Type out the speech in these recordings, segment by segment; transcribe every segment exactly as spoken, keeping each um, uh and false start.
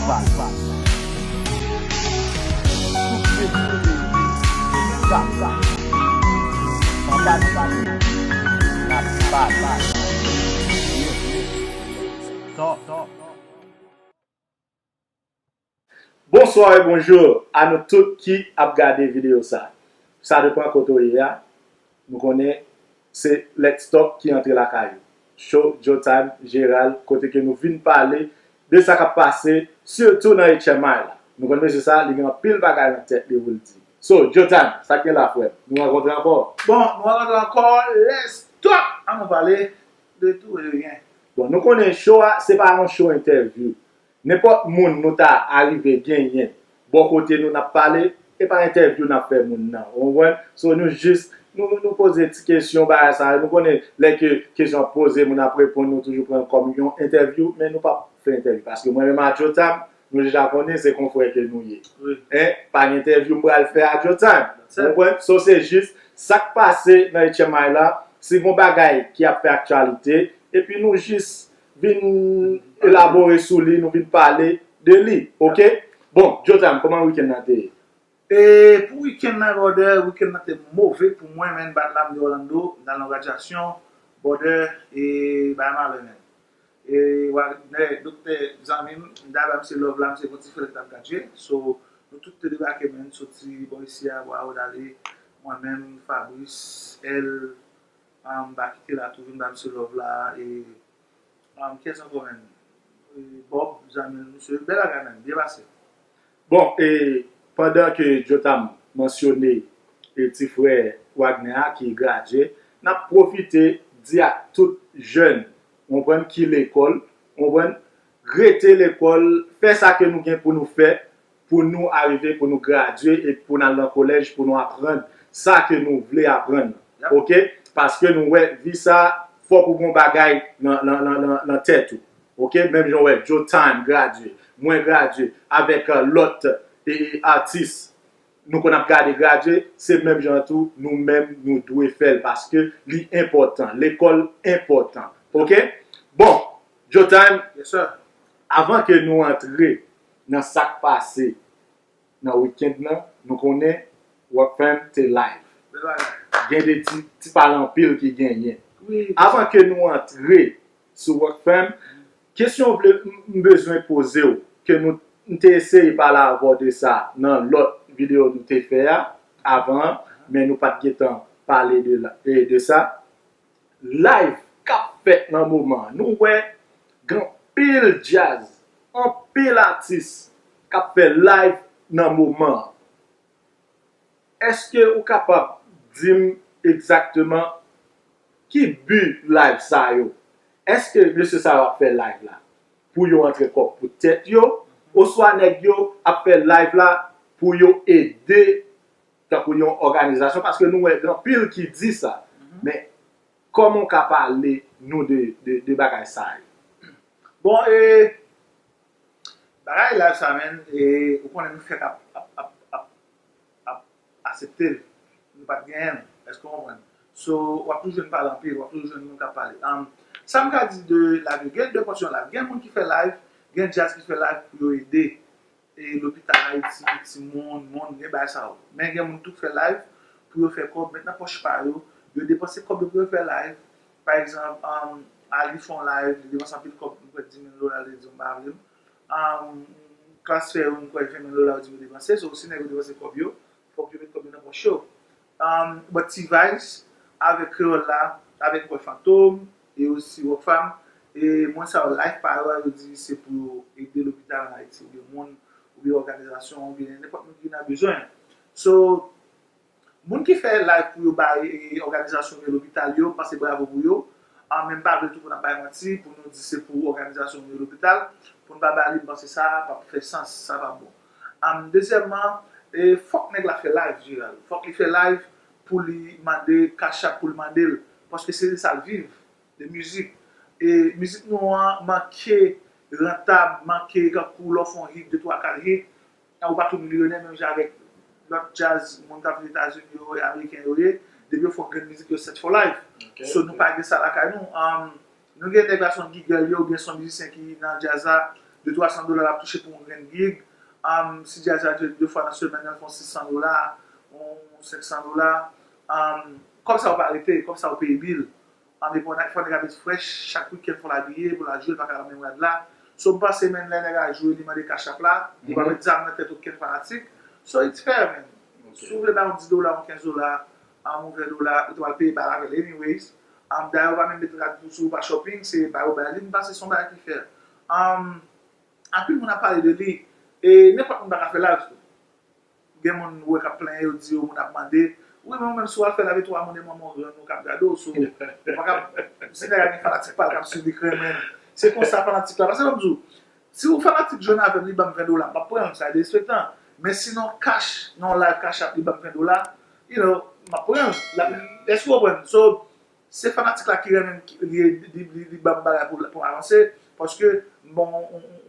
Bat, bat. Tout se pou leve. Bat, bat. Nan bat, bat. N ap bat, bat. Talk, talk. Bonswa e bonjou a nou tout ki ap gade videyo sa. Sa depann kote w ye a. Nou konnen se Let's Talk ki antre lakay ou. Show, Joe Time, Gérald, kote ke nou vin pale de sa k ap pase, sitou nan H M I la. Nou konn mesye sa, li gen anpil bagay nan tèt li pou l di. So, Joe Time, sa k gen la, frè m? Nou rankontre ankò? Bon, nou rankontre ankò, Let's Talk! An nou pale de tou e de ryen. Bon, nou konnen show a, se pa yon show entèvyou. Nenpòt moun nou ta arive genyen bò kote nou n ap pale, e pa entèvyou n ap fè moun nan. Ou konprann? So, nou jis, nou, nou poze ti kesyon, bagay sa yo. Nou konnen lè ke kesyon ap poze, moun ap reponn, nou toujou pran l kòm yon entèvyou, men nou p ap fè entèvyou. Paske mwen menm ak Joe Time, nou deja konnen se konfrè ke nou ye. Wi. En, pa gen entèvyou m pral fè ak Joe Time. Ou konprann? So, se jis sa k pase nan H M I la, si gon bagay ki ap fè aktyalite, epi nou jis vin elabore sou li, nou vin pale de li, oke? Bon, Joe Time, kòman wikenn nan te ye? E pou wikenn nan, brother, wikenn nan te move pou mwen, menn, bat la, m de Orlando, m t al nan gradyasyon, brother, e bay malè, menn. E Wagner, doktè, zanmi m, m ta ba misye love la, misye gon ti frè l k t ap gradye. So, nou tout te debake, menn, soti bò isi a, Broward ale, mwen menm, Fabrice, L, um, m pa kite la tou, vin ba misye love la, e um, kiyès ankò, menn? E Bob, zanmi l, misye, bèl bagay, menn, byen pase. Bon, e pandan ke Joe Time mansyone e ti frè Wagner a ki gradye, n ap pwofite di ak tout jèn, ou konprann, ki lekòl, ou konprann, rete lekòl, fè sa ke nou gen pou nou fè, pou nou arive, pou nou gradye e pou n al nan kolèj, pou nou aprann sa ke nou vle aprann. Yep. Oke? Paske nou wè, vi sa, fòk ou gon bagay nan, nan, nan, nan, nan tèt ou. Oke? Menm jan w wè, Joe Time gradye, mwen gradye, avèk, uh, lòt, e, e, atis, nou konn ap gade gradye, se menm jan tou, nou menm, nou dwe fè l, paske li enpòtan. Lekòl enpòtan. Oke? Bon, Joe Time, yes, sir, avan ke nou antre nan sa k pase nan wikenn nan, nou konnen Rockfam te live. Bèl bagay. Gen de ti, ti pale anpil ki genyen. Wi. Avan ke nou antre sou Rockfam, kesyon m vle, m, m bezwen poze w, ke nou, m te eseye pale avè w de sa nan lòt videyo nou te fè a, avan an, men nou pa t gentan pale de la, de, de sa. Live k ap fèt nan moman an. Nou wè gen anpil djaz, anpil atis k ap fè live nan moman an. Èske ou kapab di m egzakteman ki bi live sa yo? Èske mesye sa yo ap fè live la pou yo antre kòb pou tèt yo, oswa nèg yo ap fè live la pou yo ede tankou yon òganizasyon, paske nou wè gen anpil ki di sa. Mhm. Men kòman w ka pale nou de, de, de bagay sa yo? Bon, e, bagay live sa, menn, e, ou konnen nou fèk ap, ap, ap, ap, ap asepte l. Nou pa t genyen l. Èske w konprann? So, w ap toujou jwenn pale anpil, w ap toujou jwenn moun k ap pale. Um, sa m ka di de live yo, gen de pòsyon live. Gen moun ki fè live, gen djaz ki fè live pou yo ede e lopital Ayiti, timoun, moun, gen bagay sa yo. Men gen moun tou k fè live pou yo fè kòb, met nan pòch pa yo, yo depanse kòb yo pou yo fè live. Pa egzanp, um, Ali fè yon live, li depanse anpil kòb, m kwè di mil dola, li di m pa vle m. Um, Klass fè yon, m kwè ven mil dola, yo di m yo depanse. So, si nèg yo depanse kòb yo, fòk yo met kòb yo nan pòch yo. Um, but T-Vice, avèk Kreyòl la, avèk Bòy Fantom, e osi Rockfam, e moun sa yo live pa yo a, yo di se pou yo ede lopital an Ayiti, oubyen moun, oubyen òganizasyon, oubyen nenpòt moun ki nan bezwen. So, moun ki fè live pou yo bay, e, òganizasyon oubyen lopital yo, m pase bravo pou yo. An, men m pa vle tou pou n ap bay manti, pou nou di se pou òganizasyon oubyen lopital, pou n pa ba li, m panse sa p ap fè sans, sa p ap bon. Am, dezyèmman, e, fòk nèg la fè live, Gérald. Fòk li fè live pou li mande Cash App, pou li mande l. Paske se de sa l viv, de mizik. E mizik nou an manke rantab, manke kankou lè w fè yon hit, de twa, kat hit, ou pa tou milyonè menm jan avèk lòt djaz, moun k ap viv Etazini yo, Ameriken yo ye. Depi yo fè yon grenn mizik, yo set for life. Ok. So, nou pa gen sa lakay nou. Am, nou gen nèg la se yon gigèl yo, oubyen se yon mizisyen ki nan djaz la, de twa san dola l ap touche pou yon grenn gig. Um, si djaz la jwe de fwa nan semèn nan, l fè yon sis san dola, yon senk san dola. Um, kòb sa yo pa rete, kòb sa yo peye bil. Um, epi fò nèg la met frèch, chak wikenn fò l abiye, pou l al jwe, l pa ka nan menm rad la. So, m panse, menn, lè nèg la jwe, li mande cash app la, li pa met zam nan tèt okenn fanatik. So, it's fair, man. Si w vle bay yon dis dola, yon kenz dola, um, yon ven dola, ou te pral peye bal avè l anyways. Um, dayè, ou pa menm met rad pou sou, ou pa shopping, se ba yo bay li, m panse se yon bagay ki fair. Um, anpil moun ap pale de li, e nenpòt moun pa ka fè live tou. Gen moun ou wè k ap plenyen, yo di yo moun ap mande. Wi, men ou menm si w al fè live e twa moun e manman w, grann ou k ap gade w, so, ou pa ka, si nèg la gen fanatik pa l k ap swiv li, k renmen l. Se konsa fanatik la, paske ban m di w, si yon fanatik jwenn avè m, li ban m ven dola, m ap pran l, sa derespektan. Men si nan cash, nan yon live cash app, li ban m ven dola, you know, m ap pran l. Èske w konprann? So, se fanatik la ki renmen m, ki, li, li, li, li ban m bagay pou, pou m avanse, paske m bon, yon, yon,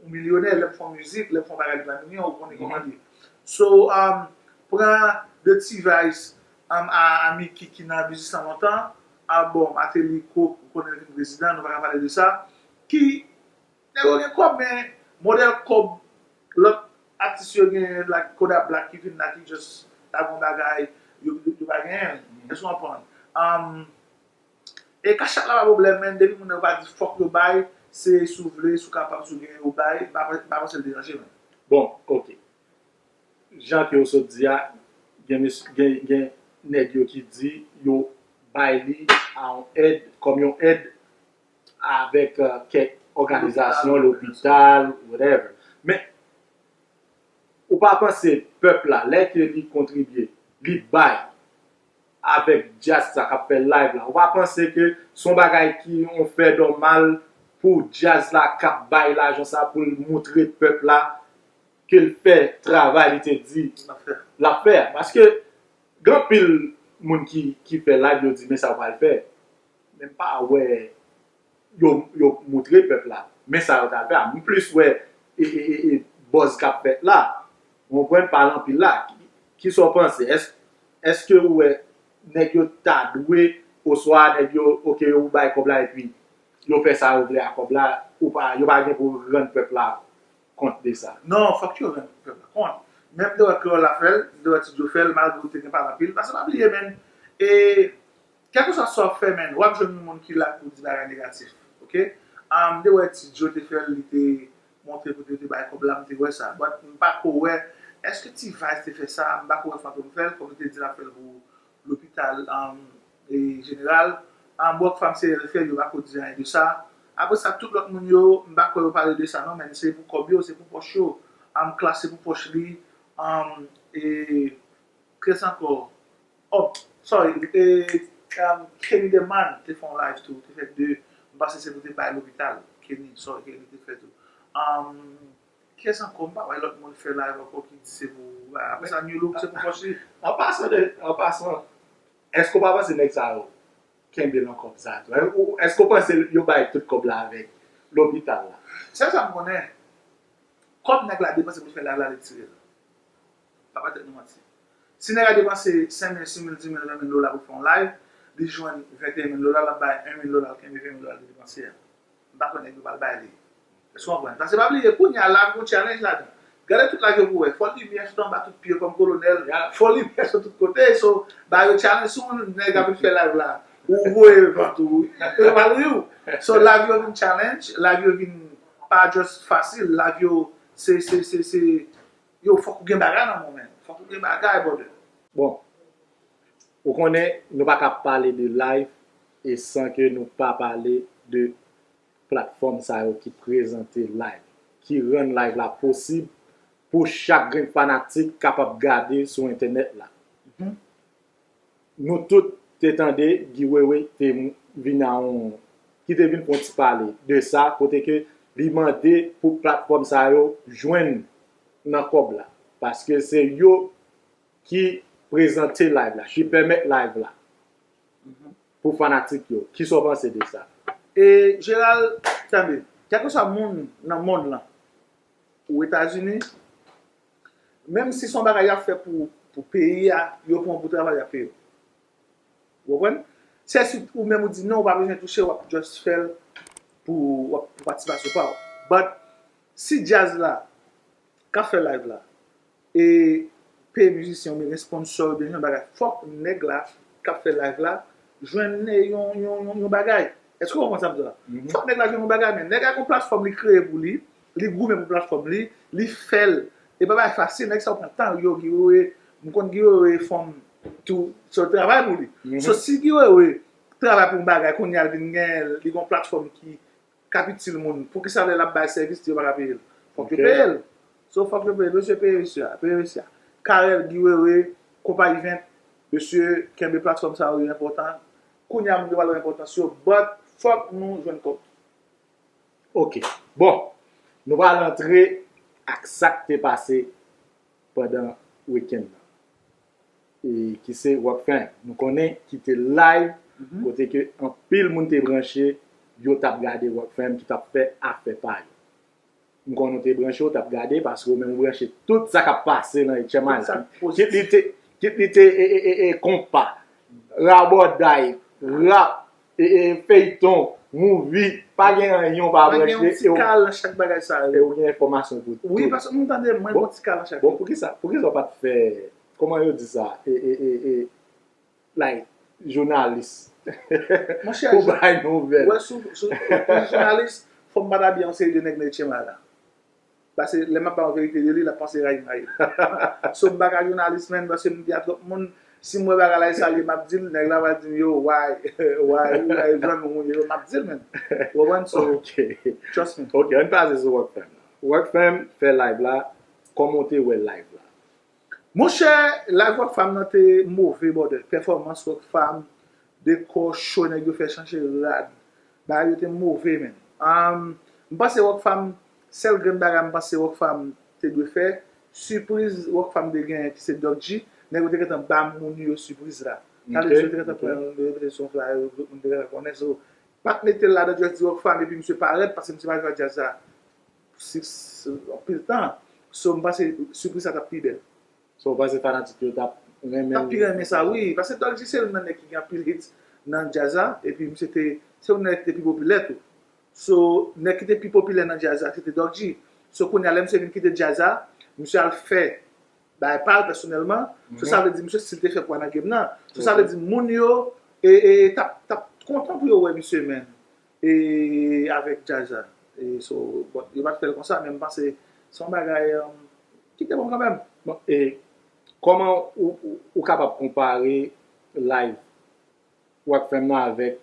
yon milyonè, lè m fè yon mizik, lè m fè yon bagay de la milyon, ou konnen kòman li ye. So, um, pran de T-Vice, um, a, a Mickey ki nan biznis lan lontan, a bon, Martelly, Coke, ou konnen l vin prezidan, nou pa ka pale de sa, ki nèg yo gen kòb, men modèl kòb lòt atis yo gen, like Kodak Black ki vin la, ki just ta gon bagay, yo, yo, yo pa genyen l. Èske w konprann? Um, e cash app la pa pwoblèm, men depi moun nan yo pa di fòk yo bay, se si w vle, si w kapab, si w genyen, ou bay, m pa, m pa panse l deranje, men. Bon, ok. Jan ke w sot di a, gen, gen, gen nèg yo ki di yo bay li a yon èd, kòm yon èd avèk uh, kèk òganizasyon, lopital, whatever. Men, ou pa panse pèp la, lè ke li kontribye, li bay avèk djaz sa k ap fè live la, ou pa panse ke se yon bagay ki yon fè nòmal pou djaz la k ap bay lajan sa pou l moutre pèp la ke l fè travay li te di l ap fè a? Paske gen anpil moun ki, ki fè live, yo di men sa yo pral fè. Men m pa wè yo, yo moutre pèp la men sa yo t al fè a. M plis wè e, e, e, e buzz k ap fèt la. Ou konprann, pale anpil la. Ki, kisa w panse? Èske, èske ou wè nèg yo ta dwe, oswa nèg yo, ok, yo bay kòb la epi yo fè sa yo vle a kòb la, ou pa, yo pa gen pou rann pèp la kont de sa? Non, fòk yo rann pèp la kont. Men m te wè Kreyòl la fè l, m te wè Ti Djo fè l, malgre yo te gen pale anpil. Paske pa bliye, menn, e kèlkeswa sa w ap fè, menn, w ap jwenn yon moun ki la pou di bagay negatif. Ok? Ah, m te wè Ti Djo te fè l, li te montre kote yo te bay kòb la, m te wè sa. But m pa ko wè, èske T-Vice te fè sa? M pa ko wè Fantom fè l, kòm li te di l ap fè l pou lopital, um, e jeneral. Um, Rockfam se li fè l, yo pa ko di anyen de sa. Apre sa, tout lòt moun yo, m pa kwè yo pale de sa non, men se pou kòb yo, se pou pòch yo. Um, Klass se pou pòch li. Um, e, kiyès ankò? Oh, sorry, e, um, Kenny The Man te fè yon live tou, te fè de, m panse se pou te bay lopital. Kenny, sorry, Kenny te fè tou. Um, kiyès ankò? M pa wè lòt moun fè live ankò ki di se pou, apre sa, New Look se pou pòch li. An pasan, de, an pasan, èske w pa panse nèg sa yo kenbe nan kòb sa tou? Èske w panse yo bay tout kòb la avèk lopital la? Sèl sa m konnen, kòb nèg la depanse pou l fè live la, li tire l. Pa ba tèt nou manti. Si nèg la depanse senk mil, sis mil, dis mil, ven mil dola pou fè yon live, li jwenn venteyen mil dola, l ap bay en mil dola, l kenbe ven mil dola li depanse a. M pa kwè nèg yo pral bay li. Èske w konprann? Paske pa bliye, kounye a live gon challenge ladan. Gade tout live yo pou wè. Fò limyè sot anba tout pye kòm kolonèl. Fò limyè sot tout kote. So, ba yo challenge. Si yon nèg ap vin fè live la, ou voye vant ou, yo pral ri w. So, live yo vin challenge, live yo vin pa just fasil, live yo se, se, se, se, yo, fòk ou gen bagay nan men w, menn. Fòk ou gen bagay, brother. Bon, ou konnen nou pa ka pale de live e san ke nou pa pale de platfòm sa yo ki prezante live, ki rann live la posib pou chak grenn fanatik kapab gade sou entènèt la. Nou tout te tande Guy Wewe te vin a yon, ki te vin fè yon ti pale de sa, kote ke li mande pou platfòm sa yo jwenn nan kòb la. Paske se yo ki prezante live la, ki pèmèt live la pou fanatik yo. Kisa w panse de sa? E, Gérald, tande, kèlkeswa moun nan mond lan, ou Etazini, menm si se yon bagay y ap fè pou, pou peyi a, yo pran w pou travay, y ap peye w. Ou konprann? Sèl si ou menm ou di non, ou pa bezwen touche, w ap just fè l pou, w ap, pou patisipasyon pa w. But, Si djaz la k ap fè live la e peye mizisyen oubyen gen sponsò oubyen yon bagay, fòk nèg la k ap fè live la jwenn yon, yon, yon, yon bagay. Èske w konprann sa m di la? Fòk nèg la jwenn yon bagay, men nèg la gen yon platfòm li kreye pou li, li goumen pou platfòm li, li fè l. E pa bagay fasil, nèg sa yo pran tan yo, Guy Wewe, m konn Guy Wewe fè yon tou, se yon travay pou li. So si Guy Wewe travay pou yon bagay, kounye a l vin genyen l, li gen yon platfòm ki k ap itil moun, poukisa lè l ap bay sèvis li yo pa ka peye l? Fòk yo peye l. So fòk yo peye l. Mesye, peye mesye a, peye mesye a. Carel, Guy Wewe, Konpayi Vent, mesye, kenbe platfòm sa yo, yo enpòtan. Kounye a moun yo pa lòt enpòtans yo, but fòk nou jwenn kòb. Ok. Bon, nou pral antre ak sa k te pase pandan wikenn nan. E ki se Rockfam. Nou konnen ki te live, kote ke anpil moun te branche, yo t ap gade Rockfam ki t ap fè afè pa yo. M konnen w te branche, w t ap gade, paske w menm ou branche tout sa k ap pase nan H M I. Kit li te, kit li te e, e, e, e, konpa, rabòday, rap, e, e, feyton, movie, pa gen anyen w pa branche. Mwen gen yon ti kal nan chak bagay sa yo. E w gen enfòmasyon pou tout. Wi, paske moun tande m, mwen gen yon ti kal nan chak. Bon, poukisa, poukisa w pa t fè, kòman yo di sa, e, e, e, e, like, jounalis. Monchè, pou bay nouvèl. Wè, sou, sou, pou jounalis, fò m pa t abiye yon seri de nèg nan H M I la. Paske lè m ap ba yon verite de li, l ap panse rayi m rayi l. So m pa ka jounalis, menn, paske m di a twòp moun, si m wè bagay la e sa l ye, m ap di l, nèg la va di m, yo, why, why, why, jwenn moun, yo, m ap di l, menn. Ou konprann? So, trust me. Ok, ann pase sou Rockfam la. Rockfam fè live la, kòman w te wè live la? Monchè, live Rockfam nan te move, brother. Pèfòmans Rockfam, dekò cho nèg yo fè chanje rad. Bagay yo te move, menn. Um, m panse Rockfam, sèl grenn bagay m panse Rockfam te dwe fè, sipriz Rockfam te genyen ki se Doc G, nèg yo te gentan ba moun yo sipriz la. Sa vle di yo te gentan pran l, yo te sou yon flyer, tout moun te gentan konnen. So, pa t mete l ladan, just di Rockfam epi misye parèt, paske misye pa jwe ak djaz la anpil tan. So, m panse sipriz sa t ap pi bèl. So, w panse fanatik yo t ap renmen l? T ap pi renmen sa, wi. Paske Doc G se youn nan nèg ki gen anpil hits nan djaz la, epi misye te, se youn nan nèg ki te pi popilè tou. So, nèg ki te pi popilè nan djaz la, se te Doc G. So, kounye a, lè misye vin kite djaz la, misye al fè bagay pa l pèsonèlman. So, sa vle di, misye still te fè pwa nan game nan. So, sa vle di, moun yo, e, e, t ap, t ap kontan pou yo wè misye, menn. E avèk djaz la. E so, bon, yo pa t fè l konsa, men m panse se yon bagay, um, ki te bon kanmenm. Bon, e kòman ou, ou, ou kapab konpare live Rockfam nan avèk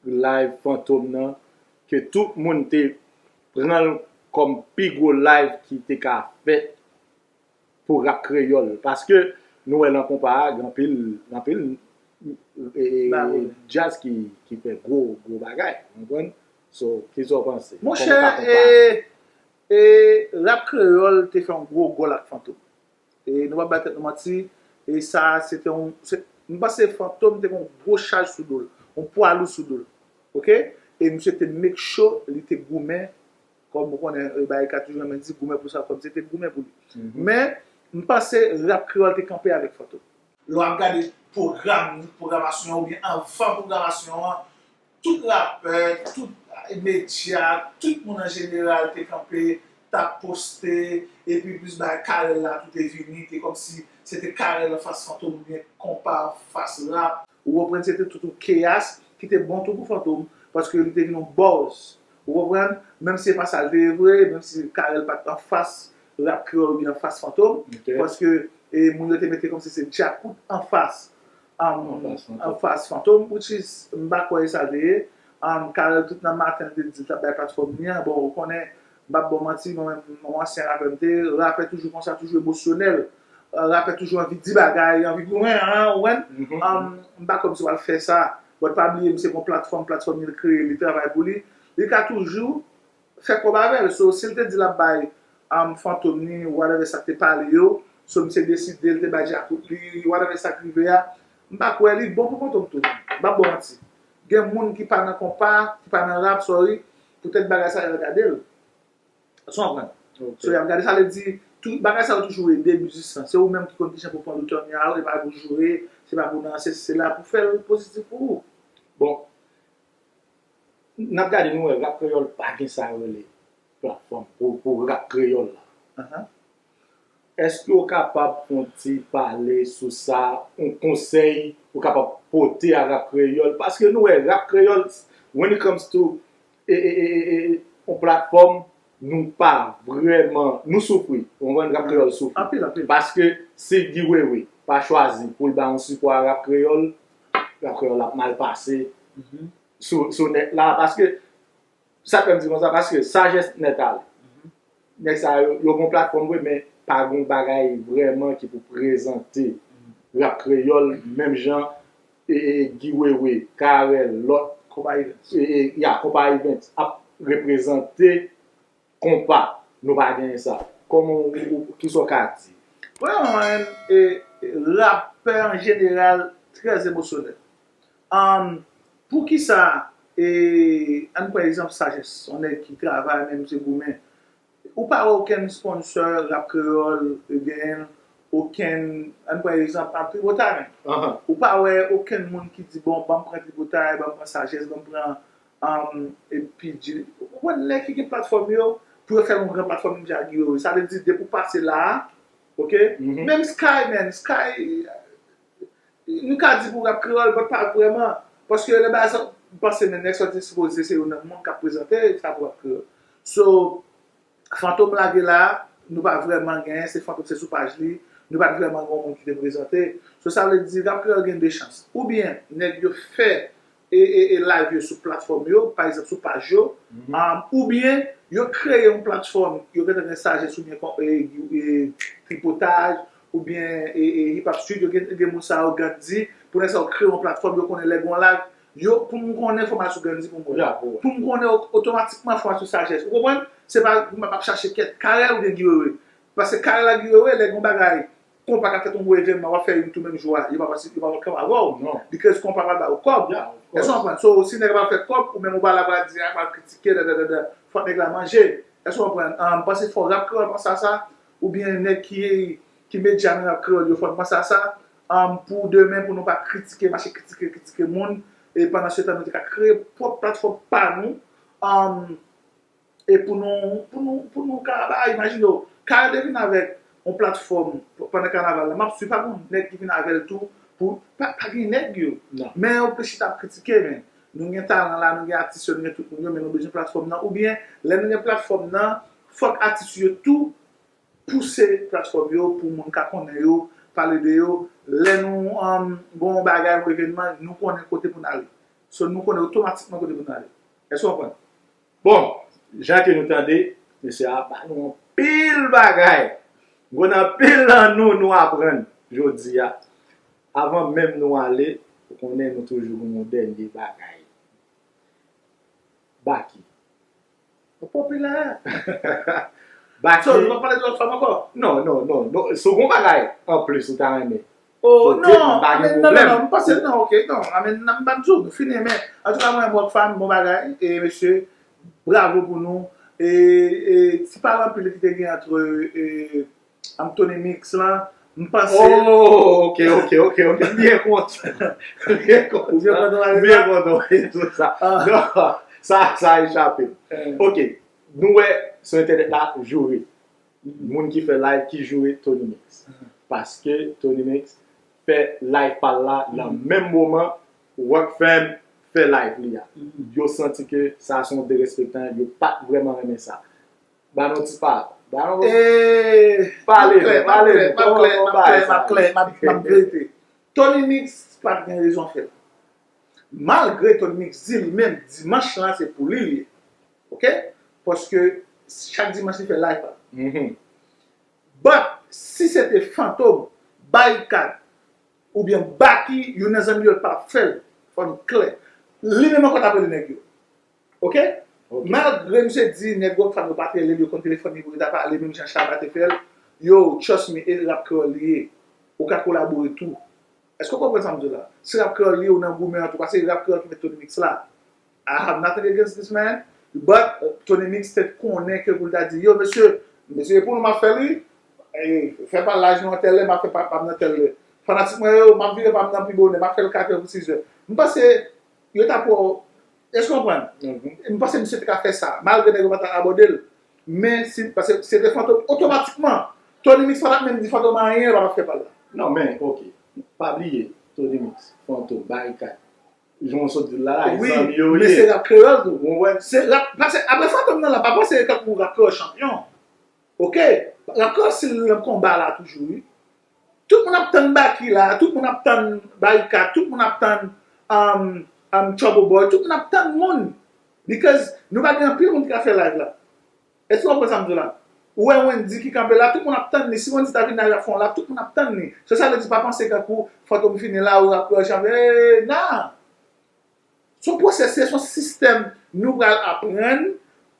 live Fantom nan, ke tout moun te pran l kòm pi gwo live ki te ka fèt pou rap kreyòl? Paske nou wè nan konpa a, gen anpil, anpil, e, e, djaz ki, ki fè gwo, gwo bagay, w konprann? So, kisa w panse? Monchè, e, e, rap kreyòl te fè yon gwo gòl ak Fantom. E nou p ap bay tèt nou manti, e sa, se te yon, se, m panse Fantom te gen yon gwo chaj sou do l, yon pwa lou sou do l. Ok? E misye te make sure li te goumen, kòm ou konnen, e, bagay ka toujou renmen di, goumen pou sa, kòm se te goumen pou li. Men, m panse rap kreyòl te kanpe avèk Fantom. Lè w ap gade pwogram, pwogramasyon an, oubyen anvan pwogramasyon an, tout rapè, tout medya, tout moun an jeneral te kanpe, t ap poste, epi plis bagay Carel la tou te vini, te kòmsi se te Carel anfas Fantom oubyen konpa anfas rap. Ou konprann, se te tout yon keyas ki te bon tou pou Fantom, paske li te vin yon buzz. Ou konprann? Menm si se pa sa l te ye vre, menm si Carel pa t anfas rap kreyòl oubyen anfas Fantom, paske, e, moun yo te mete kòmsi se Djakout anfas, um, anfas Fantom, which is, m pa kwè e sa l te ye. Um, Carel tout nan maten l te di l t ap bay platfòm li an. Bon, ou konnen, m p ap ba w manti, mwen menm, yon ansyen rapè m te ye, rapè toujou konsa, toujou emosyonèl. Uh, rapè toujou anvi di bagay, anvi goumen, an, ou konprann? Um, m pa kwè misye pral fè sa. But pa bliye, misye gen yon platfòm, platfòm li kreye, li travay pou li. Li ka toujou fè kòb avè l. So, si l te di l ap bay, um, Fantom ni whatever sa k te pale yo, so misye deside l te bay Djakout li, whatever sa k rive a, m pa kwè li bon pou Fantom tou. M p ap ba w manti. Gen moun ki pa nan konpa, ki pa nan rap, sorry, poutèt bagay sa y ap gade l. Èske w konprann? So, y ap gade, sa vle di, tout bagay sa yo toujou ede mizisyen. Se ou menm ki konn kijan pou pran letan a, e pa pou joure, se pa pou danse, se la pou fè l pozitif pou ou. Bon, n ap gade, nou wè rap kreyòl pa gen sa yo rele platfòm pou, pou rap kreyòl la. Èske w kapab fè yon ti pale sou sa, yon konsèy ou kapab pote a rap kreyòl? Paske nou wè rap kreyòl, when it comes to e, e, e, e, e, yon platfòm, nou pa vrèman, nou soufri. Ou konprann? Rap kreyòl soufri. Anpil, anpil. Paske si Guy Wewe pa chwazi pou l ba yon sipò a rap kreyòl, rap kreyòl ap mal pase sou, sou nèt la. Paske, sa k fè m di konsa, paske Sajès Nèt Ale. Nèg sa yo, yo gen platfòm vre, men pa gen bagay vrèman ki pou prezante rap kreyòl, menm jan e, e, Guy Wewe, Carel, lòt, Konpa Events. E, e, ya, Konpa Events ap reprezante konpa. Nou pa genyen sa. Kòman ou, ou, kisa w ka di? Premyèman, e, e, rapè an jeneral trè emosyonèl. Um, poukisa, e, ann pran egzanp Sajès, yon nèg ki travay, men misye goumen. Ou pa wè okenn sponsor rap kreyòl genyen, okenn, ann pran egzanp, a, tripotay menm. Ou pa wè okenn moun ki di, bon, ban m pran tripotay, ban m pran Sajès, ban m pran, um, epi di, ou konprann, nèg ki gen platfòm yo, pou yo fè yon gran platfòm, menm jan ak Guy Wewe. Sa vle di, depi w pase la a, oke? Menm Sky, man, Sky, nou ka di pou rap kreyòl, but pa vrèman. Paske lè bagay sa, m panse men nèg sa te sipoze se youn nan moun k ap prezante sa pou rap kreyòl. So, Fantom lage la, nou pa vrèman genyen, se Fantom se sou paj li, nou pa t vrèman gen yon moun ki te prezante. So, sa vle di rap kreyòl gen de chans. Oubyen, nèg yo fè e, e, e live yo sou platfòm yo, pa egzanp sou paj yo, um, oubyen yo kreye yon platfòm, yo gentan gen Sajès oubyen kon, e, e, tripotay, oubyen e, e, Hip Hop Street, yo gen, gen moun sa yo Gandhi, pou nèg sa yo kreye yon platfòm, yo konnen lè gen yon live, yo, pou m konnen fò m al sou Gandhi pou m wè. Pou m konnen o- otomatikman fò m al sou Sajès. Ou konprann? Se pa, m ap chache kèt Carel oubyen Guy Wewe. Paske Carel ak Guy Wewe, lè gen yon bagay, konpa ka fè yon gwo evènman, w ap fè youn tou menm jou a. Yo pa pase, yo pa pral kanpe avè w. Because konpa pral ba yo kòb. Èske w konprann? So, si nèg la pral fè kòb, ou menm ou pa la pral di, a, pral kritike, dadadada. Fòk nèg la manje. Èske w konprann? Ah, m panse fò rap kreyòl panse a sa, oubyen nèg ki, ki medya nan rap kreyòl yo, fò n panse a sa. Ah, pou demen, pou nou pa kritike, mache kritike, kritike moun, e pandan se tan nou te ka kreye pwòp platfòm pa nou. Ah, e pou nou, pou nou, pou nou ka ba, imajine w, Carel te vin avèk yon platfòm pandan kanaval la. M ap swiv, pa gen yon nèg ki vin avè l tou, pou, pa, pa gen nèg yo. Men yo plis chita ap kritike, men nou gen talan la, nou gen atis yo, nou gen tout moun yo, men nou bezwen platfòm nan. Oubyen, lè nou gen platfòm nan, fòk atis yo tou pouse platfòm yo pou moun ka konnen yo, pale de yo. Lè nou, um, gen yon bagay, yon evènman, nou konnen kote pou n ale. So, nou konnen otomatikman kote pou n ale. Èske w konprann? Bon, jan ke nou tande, mesye a ba nou anpil bagay. Gon anpil nan nou, nou aprann jodi a. Avan menm nou ale, ou konnen nou toujou gen yon dènye bagay. Baky. Ou popilè. Baky. So, nou pa pale de lòt fanm ankò? Non, non, non, non. Si w gen yon bagay anplis ou ta renmen. Oh, non, pa gen pwoblèm. Non, non, non, m panse, non, ok, non, I mean, nan m pa di w, nou fini, men, antouka, mwen, Rockfam, bon bagay, e, mesye, bravo pou nou, e, e, ti pale anpil ki te gen antre, e, Anthony Mix la, m panse. Oh, ok, ok, ok, ok, m byen kontan, m byen kontan, m byen kontan, wi, tout sa. Non, sa, sa echape m. Ok, nou wè, sou entènèt la, joure. Moun ki fè live ki joure Tony Mix. Paske Tony Mix fè live pa l la nan menm moman Rockfam fè live li a. Yo santi ke sa se yon derespektan, yo pa t vrèman renmen sa. Ba nou ti pa, ba nou pale, pale, pale, pale, m ap klè, m ap klè, m ap klè, m ap, m ap verite. Tony Mix pa t gen rezon fè l. Malgre Tony Mix di li menm, dimanch lan se pou li li ye. Ok? Paske chak dimanch li fè live pa l. But, si se te Fantom, Barikad, oubyen Baky, youn nan zanmi yo l pa t ap fè l. Fò n klè. Li menm ankò t ap rele nèg yo. Ok? Malgre misye di nèg Rockfam yo pa t rele l, yo konn telefòn li pou yo ta pale, menm jan Shabba te fè l. Yo, trust me, e rap kreyòl li ye. Ou ka kolabore tou. Èske w konprann sa m di w la? Si rap kreyòl li ye, ou nan goumen an tou, paske rap kreyòl ki met Tony Mix la. I have nothing against this man, but Tony Mix te konnen ke pou l ta di, yo, mesye, mesye, e pou nou m ap fè l, wi. E, fè pa laj nou an tèl lè, m ap fè pa, pa m nan tèl lè. Fanatik mwen yo, m ap vire pa m nan pi bonè, m ap fè l kat è pou sis è. M panse, yo ta pran, èske w konprann? M panse misye te ka fè sa, malgre nèg yo pa ta abòde l. Men, si, paske se te Fantom, otomatikman, Tony Mix pa t ap menm di Fantom anyen, l pa t ap fè pa l la. Non, men, ok. Pa bliye, Tony Mix, Fantom, Barikad. Jan w sot di l la, la, wi, zanmi yo ye. Men se rap kreyòl tou. Ou konprann? Se rap, paske apre Fantom nan la, pa panse tankou rap kreyòl chanpyon. Ok? Rap kreyòl se nan konba la toujou, wi. Tout moun ap tann Baky la, tout moun ap tann Barikad, tout moun ap tann um, um, Trouble Boy, tout moun ap tann moun. Because nou pa gen anpil moun ki ka fè live la. Èske w konprann sa m di w la? Ou wè Wendy ki kanpe la, tout moun ap tann li. Si Wendy ta vin la, y ap fè yon live, tout moun ap tann li. So sa vle di pa panse kankou Fantom fini la, ou ap chanpyon. Hey, nah! Se yon pwosès, se yon sistèm nou pral aprann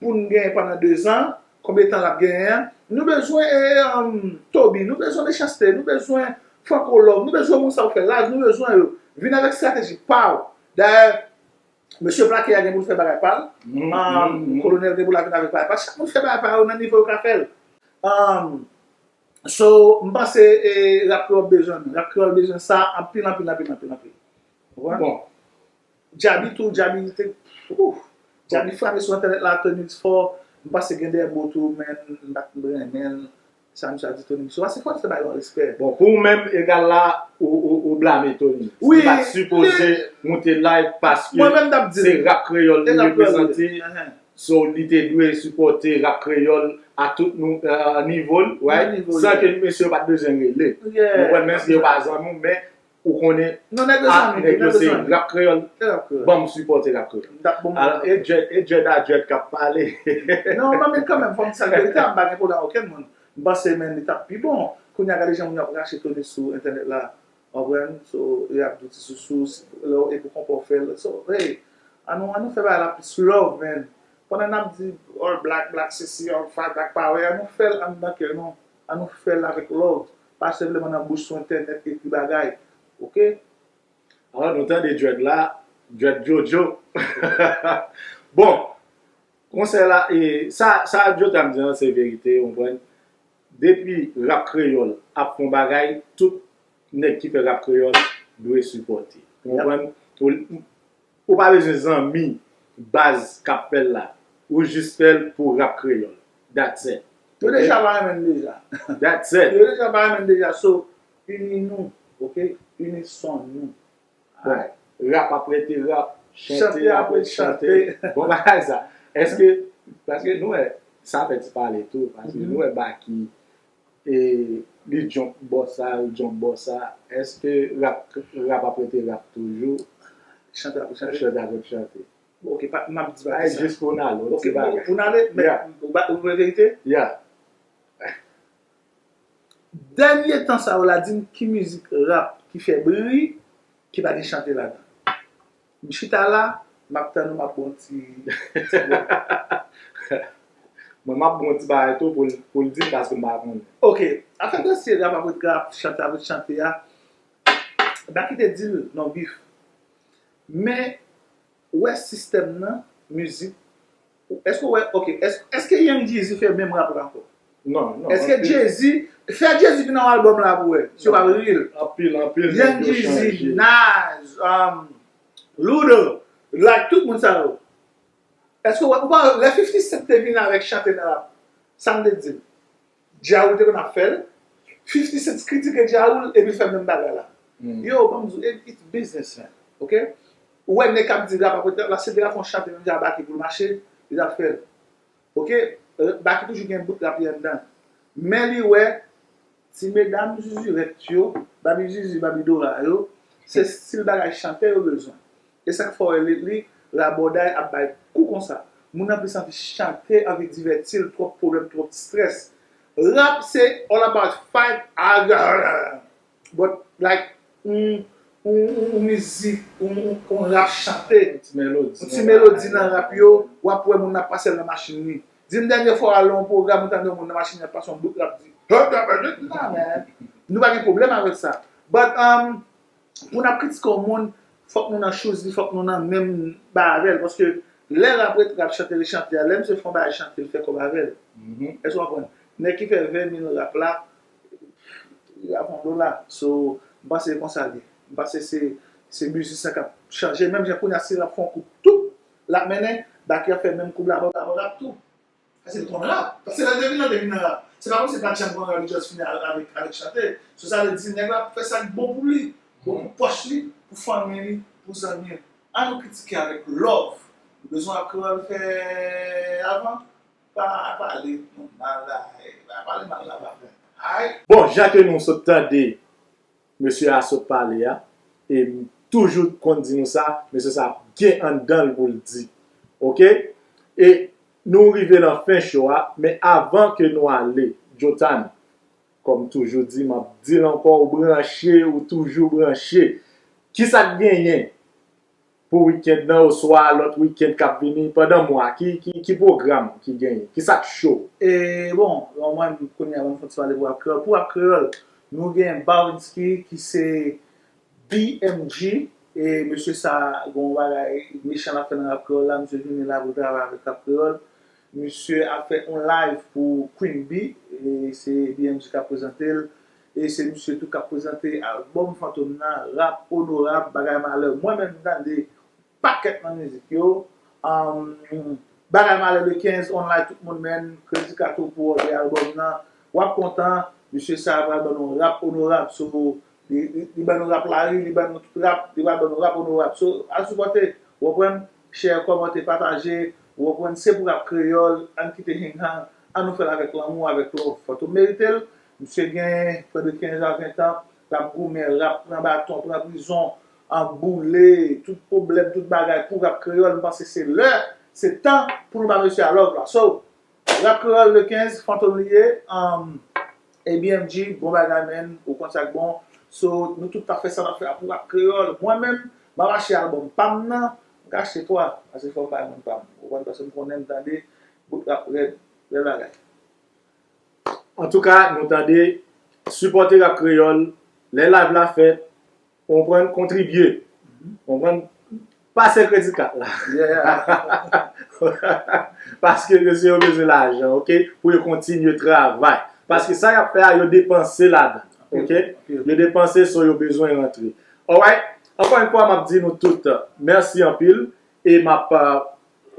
pou n genyen pandan dezan, konbyen tan l ap genyen an. Nou bezwen e, um, Toby, nou bezwen Mechanste, nou bezwen Franco Love, nou bezwen moun sa yo fè live, nou bezwen yo. Vin avèk estrateji pa w. Dayè, mesye Plake a gen pou l fè bagay pa l, um, Kolonèl gen pou l vin avèk bagay pa l. Chak moun fè bagay pa yo nan nivo yo ka fè l. Um, so, m panse e, rap kreyòl bezwen nou. Rap kreyòl bezwen sa anpil, anpil, anpil, anpil, anpil. Ou konprann? Bon. Djaby tou, Djaby te, ouf, Djaby frape sou entènèt la, Tony Mix fò, m panse gen de mo tou, men m pa t renmen l, sa misye a di Tony Mix yo, paske fò n fè bagay yo an respè. Bon, pou ou menm, egal la, ou, ou, ou blame Tony Mix. Wi, li pa t sipoze moute live paske se rap kreyòl li reprezante. So, li te dwe sipòte rap kreyòl a tout nou, uh, nivo l, right? San ke mesye yo pa t bezwen rele. Ou konprann, menm si yo pa zanmi w, men ou konnen, non, nèg yo zanmi tou, nèg yo se rap kreyòl. Ban m sipòte rap kreyòl. E dread, e dread a dread k ap pale. Non, ban m kanmenm, fò m di sa verite a, m pa gen pwoblèm ak okenn moun. M panse, men, li t ap pi bon. Kounye a, gade jan moun yo ap rache Tony sou entènèt la. W konprann? So, y ap di ti sousou, lè w, epi konpa w fè l. So, hey, ann nou, ann nou fè bagay la plis love, man. Pandan n ap di all black, black sesi, all fight, black power, ann nou fè l anndan kè nou. Ann nou fè l avèk love. Pa senpleman nan bouch sou entènèt ekri bagay. Oke? Alò, nou tande dread la, dread Jojo. Bon, konsèy la, e, sa, sa Jotam di an, se verite, w konprann? Depi rap kreyòl ap fè yon bagay, tout nèg ki fè rap kreyòl dwe sipòte. Ou konprann? Ou, ou pa bezwen zanmi baz k ap fè l la. Ou jis fè l pou rap kreyòl. That's it. Yo deja pa renmen l deja. That's it. Yo deja pa renmen l deja. So, ini nou, oke? Ini son nou. Bon, rap ap rete rap, chante ap rete chante. Bon bagay sa. Èske, paske nou wè, sa fè ti pale tou, paske nou wè Baky, e, li jump bò sa, li jump bò sa. Èske rap, rap ap rete rap toujou? Chante ap rete chante. Chante ap rete chante. Ok, pa, m ap di bagay sa. Jis pou n ale, yon ti bagay. Ok, pou n ale, men, ou ba, ou vle verite? Yeah. Dènye tan sa yo la, di m ki mizik rap ki fè bri, ki pa gen chante ladan. M chita la, m ap tann ou, m ap ba w ti, ti mo. Mwen, m ap ba w ti bagay tou pou l, pou l di m, paske m pa konnen. Ok, afè de si rap ap ret rap, chante ap ret chante a, Baky te di l non bif. Men, ou wè sistèm nan, mizik, èske w wè, ok, èske, èske Young Jeezy fè menm rap la ankò? Non, non. Èske Jay-Z, fè Jay-Z vin nan yon albòm la pou wè, si w pa real. Anpil, anpil. Young Jeezy, Nas, um, Luda, like, tout moun sa yo. Èske w wè, ou pa, lè fifty Cent te vin avèk chante nan rap, sa m te di l? Dja Rule te konn ap fè l. fifty Cent kritike Dja Rule epi l fè menm bagay la. Yo, ban m di w, it's business, man. Ok? Ou wè nèg k ap di rap ap ret rap la, si l te ka fè yon chante menm jan Baky pou l mache, li t ap fè l. Ok? Baky toujou gen bout rap li anndan. Men li wè, ti medam zizirèt yo, babi zizi, babi dora yo, se stil bagay chantè yo bezwen. E sa k fè w wè lately, rabòday ap bay kou konsa. Moun nan plis anvi chante, anvi divèti l, twòp pwoblèm, twòp strès. Rap se all about fight, but like, yon, yon, yon, yon mizik, yon, yon, yon rap chante. Yon ti melodi nan rap yo, w ap wè moun nan ap pase l nan machin li. Di m dènye fwa w al nan yon pwogram, ou tande yon moun nan machin li ap pase yon bout rap, di, Nah, man. Nou pa gen pwoblèm avèk sa. But, um, pou n ap kritike yon moun, fòk nou nan shoes li, fòk nou nan menm bagay avè l. Paske lè rap ret rap, chante ret chante a, lè misye fè yon bagay chante, l fè kòb avè l. Èske w konprann? Nèg ki fè ven mil rap la, li ap fè yon dola. So, m panse se konsa l ye. M panse se, se mizisyen k ap chanje. Menm jan kounye a si rap fè yon koup, toup, l ap mennen, Baky ap fè menm koup la, l ap tou. Paske li konn rap. Paske lè l te vin la, l te vin nan rap. Se pa kòmsi li pa t janm konn rap, li just vin avèk, avèk chante. So sa vle di nèg la ap fè sa k bon pou li, bon pou pòch li, pou fanmi li, pou zanmi l. Ann nou kritike avèk love. Nou bezwen rap kreyòl fè avan. Pa pale nou mal la, eh, pa pale mal la, pa fè. Ay! Bon, jan ke nou sot tande mesye a sot pale a, e m toujou konn di nou sa, mesye sa gen anndan l pou l di. Oke? E nou rive nan fen show a, men avan ke nou ale, Jotan, kòm toujou di, m ap di l ankò, ou branche, ou toujou branche. Kisa k genyen pou wikenn nan, oswa lòt wikenn k ap vini, pandan mwa, ki, ki, ki pwogram ki genyen? Kisa k cho? E, bon, bon, mwen, kounye a, mwen fè ti pale pou rap kreyòl. Pou rap kreyòl, nou gen Bawinski, ki se B M G, e mesye sa, gon bagay mechan l ap fè nan rap kreyòl la, misye vini la pou travay avèk rap kreyòl. Misye ap fè yon live pou Queen Bee, e se B M G k ap prezante l. E se misye tou k ap prezante albòm Fantom nan, Rap Onorab, Bagay Malè. Mwen menm, m tande pakèt nan mizik yo. Ahn, Bagay Malè le kenz, online, tout moun, men, Kredi Kato pou òdè albòm nan. W ap kontan, misye sa a pral ban nou Rap Onorab. So, li, li, li ban nou rap lari, li ban nou tout rap, li pral ban nou Rap Onorab. So, al sipòte, w konprann, share, kòmante, pataje, w konprann, se pou rap kreyòl, ann kite henghang, ann nou fè l avèk lanmou, avèk love. Fantom merite l, misye gen prè de kenz a ven tan, l ap goumen, rap, pran baton, pran prizon, an boule, tout pwoblèm, tout bagay pou rap kreyòl, m panse se lè, se tan pou nou ba mesye a love la. So, Rap Kreyòl le kenz, Fantom li ye, um, A B M G, bon bagay, men, ou konn sa k bon. So, nou tout t ap fè sa n ap fè a pou Rap Kreyòl. Mwen menm, m ap achte albòm pa m nan, m ka achte twa, paske fò m bay moun pa m. Ou konprann, paske m konnen m tande bout rap rèd, bèl bagay. Antouka, nou tande, sipòte Rap Kreyòl, lè live la fèt, w konprann, kontribye. W konprann, pase kredi kat la. Yeah. Paske mesye yo bezwen lajan, oke? Pou yo kontinye travay. Paske sa y ap fè a, yo depanse ladan. Oke? Yo depanse, so yo bezwen rantre. Alright? Ankò yon fwa, m ap di nou tout, mèsi anpil. E m ap, uh,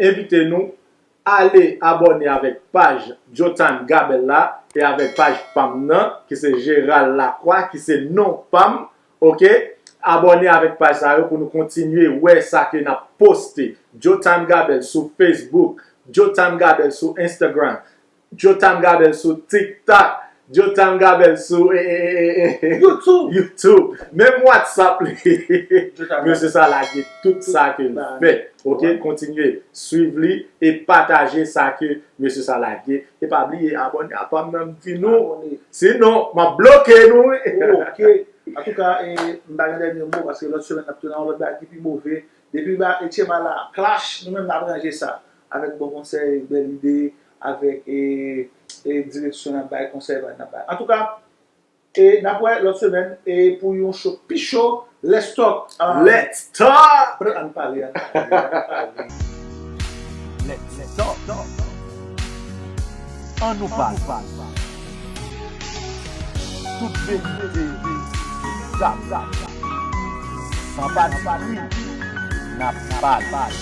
envite nou ale abòne avèk paj Jotan Gabel la e avèk paj pa m nan, ki se Gérald Lacroix, ki se non pa m, oke? Abòne avèk paj sa yo pou nou kontinye wè sa ke n ap poste. Jotan Gabel sou Facebook, Jotan Gabel sou Instagram, Jotan Gabel sou TikTok, Jotan Gabel sou, eh, eh, eh, eh, eh, YouTube. YouTube. Menm WhatsApp li. Mesye sa lage tout sa ke l fè. Oke, kontinye swiv li e pataje sa ke mesye sa lage. E pa bliye abòne a pa m nan, m di nou. Sinon, m ap bloke nou. Oke. Antouka, eh, m pa gen dènye mo paske lòt semèn n ap tounen yon lòt bagay ki pi move. Depi ba, Etchema la ap clash, nou menm n ap ranje sa. Avèk bon konsèy, bèl ide, avèk, e, e direksyon n ap bay, konsèy n ap bay. Antouka, e n ap wè lòt semèn, e pou yon show pi cho, Let's Talk. Ah, Let's Talk! Ann pale, ann pale, ann pale. Let's Talk. Ann nou pale. Tout verite, zam, san pati pri, n ap pale.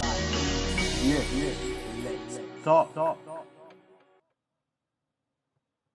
Yeah, yeah, let's talk.